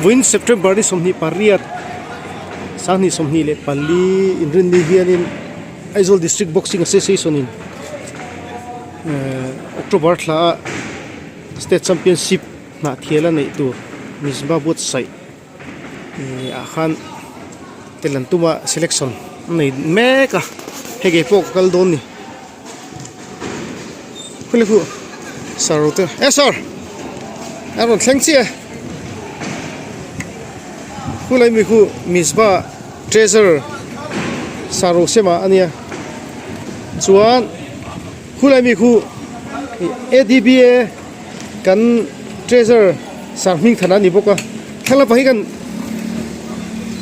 Vawiin September ni 28 sanghnih 24 inrinni hianin Aizawl District Boxing Association in ehh October thla a State Championship hnah thial a neih tur Mizba buatsaih ehh ah khan tel an tum a selection a nei mek a hei kei pawh ka kal dawn ni khawilai khu sir te eh sir a rawn thleng chiah e khulai mi khu Mizba treasure sir Rosema a nia chuan khulai mi khu A_D_B_A kan treasure sir hming than a ni bawk a thlalak pahnih kan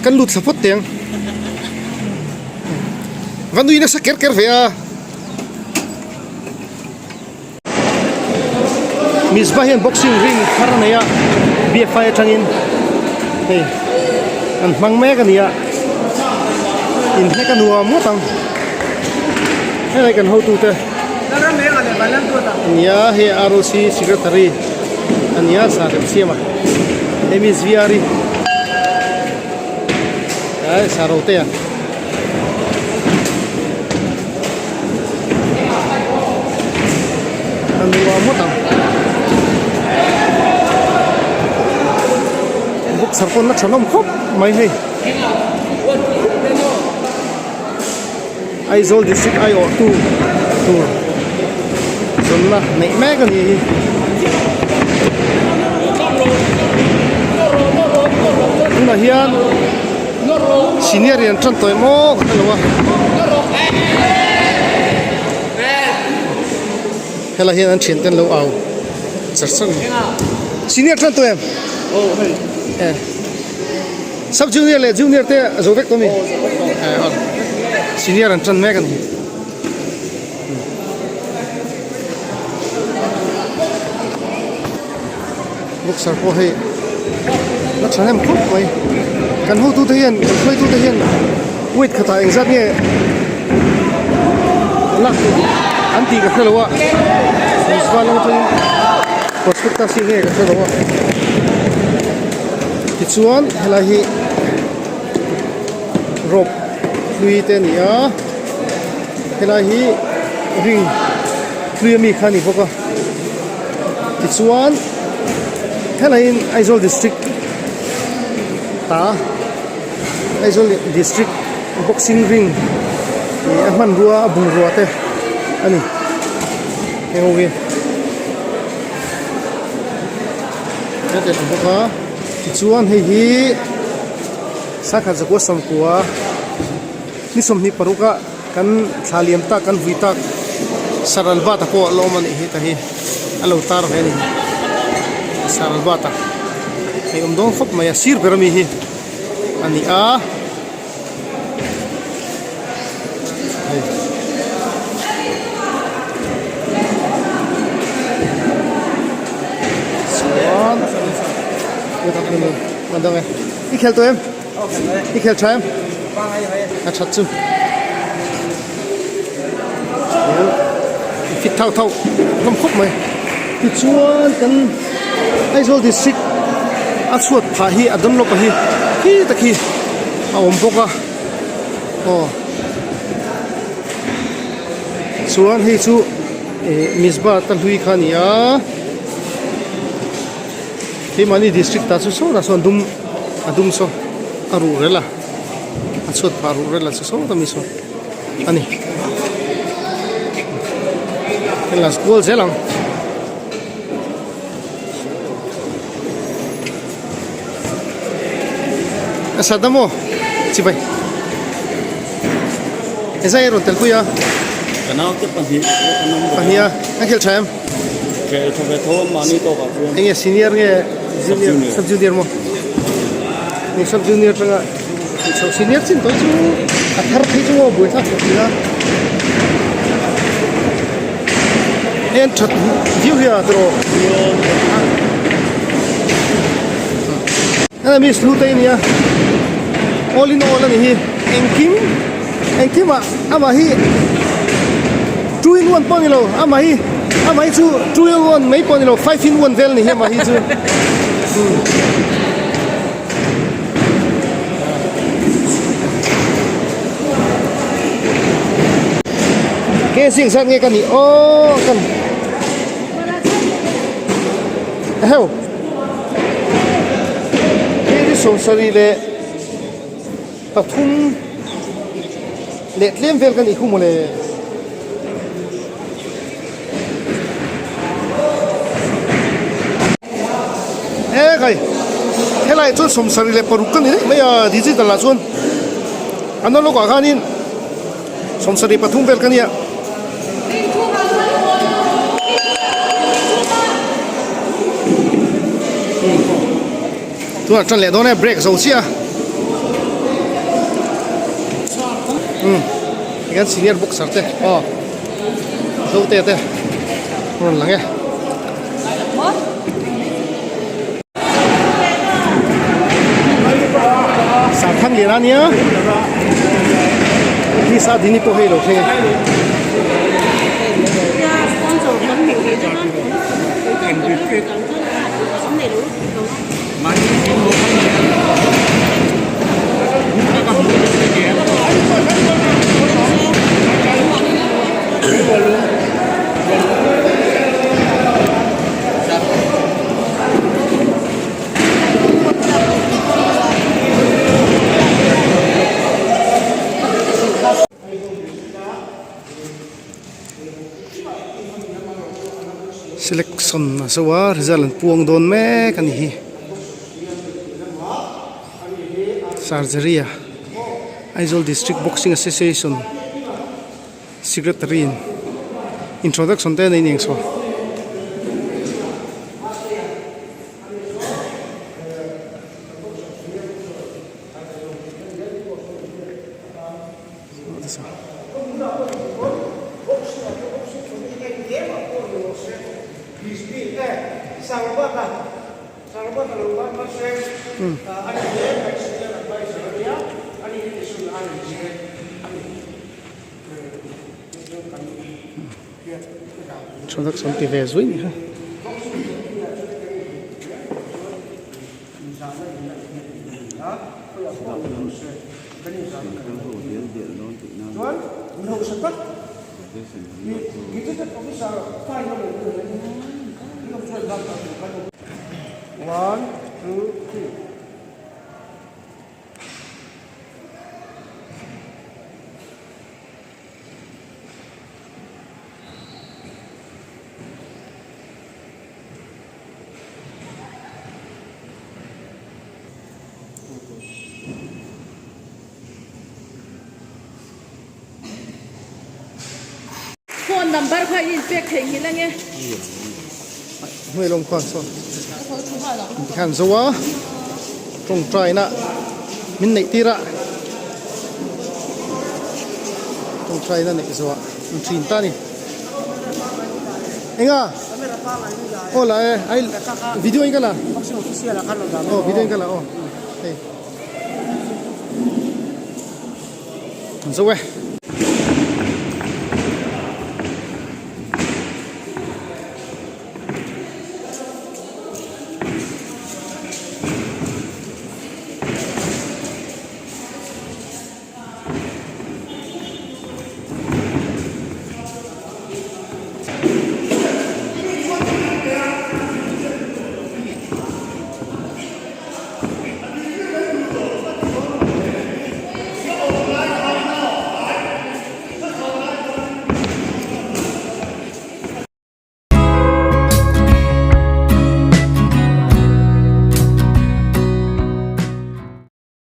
kan lut thla phawt teh ang va nui nasa ker ker ve a Mizpah hian boxing ring thar a nei a B_F_I atangin hei an hmang mek a ni a inhlek a nuam ngawt ang helai kan hotute. Nia hei ROC secretary a nia sa rem siam a hei mi zviar hi ai sa ro te a a nuam ngawt ang boxer pawn a thahnawm khawp mai hei. Aizawl district aiawh tu tur zawnna neih mek a ni hi. Tunah hian senior in an tan tawh em aw ka hrelo a. Helai hian an thian te an lo au char char a ni. Senior tan tawh em? Sub junior leh junior te a zo vek tawh a mi? Senior an tan mek a ni. Boxer pawh hei a tha hnem khawp mai. Kan hotute hian kan hruaitute hian weight khatah engzat nge lak tur an tih ka hre lo a. Mizoram atangin prospectus hi nge ka hre lo a. Tichuan helai hi rope hlui te a ni a helai hi ring hlui ami kha a ni bawk a tichuan helaiin Aizawl district ta Aizawl district boxing ring ih a hmanrua a bungrua te a ni heng ho hi. Heti a bawk a tichuan hei hi sangkhat zakua sawmkua ni 26 a kan thla liam tak kan vui tak saral bat a pawh a la awm a nih hi ta hi a lo tar ve a ni saral bat a hei awm dawn khawp mai a sir ber ami hi a ni a. Hei. Chuan good afternoon an dang e i khel tawh em i khel tha em a that chu i fit thau thau hlawm khawp mai tichuan kan Aizawl district a chhuat phah hi a dawn lawk a hi khi tak hi a awm bawk a aw chuan hei chu ih Mizpah ta hlui kha a ni a keimahni district tah chu sawtah sawn dum a dum saw a ruh rel a a chhuat phah ruh rel a chu sawt ami saw a ni heng lah kual zel ang. A sat a maw chibai hezai a rawn tel pui a ka naute pahnih pahnih a a khel tha em khel tha ve tho a mahni tawk ah chuan enge senior nge junior sub junior maw ni sub junior atanga chho senior chin tawh chu a thar phei chu maw buaithlak tawh thin a. En that viau hi a tiraw hei miss lu te ania all in all ani hi engkim engkim ah amah hi two in one pawh anilo amah hi amah hi chu two in one mai pawh anilo five in one vel ani hi amah hi chu. KC engzat nge ka nih aw kan eheu KC 70 leh pathum leh tlem vel ka nih khu mawle. E kai helai chuan 76 ka ni daih mai a digital ah chuan analog ah khanin 73 vel ka nia. Tunah tan leh dawn e break zo chiah a umm tikhian senior boxer te aw zote te rawn lang e. Sangkhan lian a nia Lisa Dini pawh hei lo thleng e. Selection a zo a result an puang dawn mek a ni hi surgery a Aizawl district boxing association secretary in introduction te a nei aniang saw. Introduction ti ve zui ni kha. Phone number kha i inpek theih nghilh ange. Hnuai lawm khuan sawn tikhan zo a tawngtai na min neih tir a tawngtai na neih zawh ah an thin ta a ni. Enga aw la e ai video in ka la aw video in ka la aw hei zo e.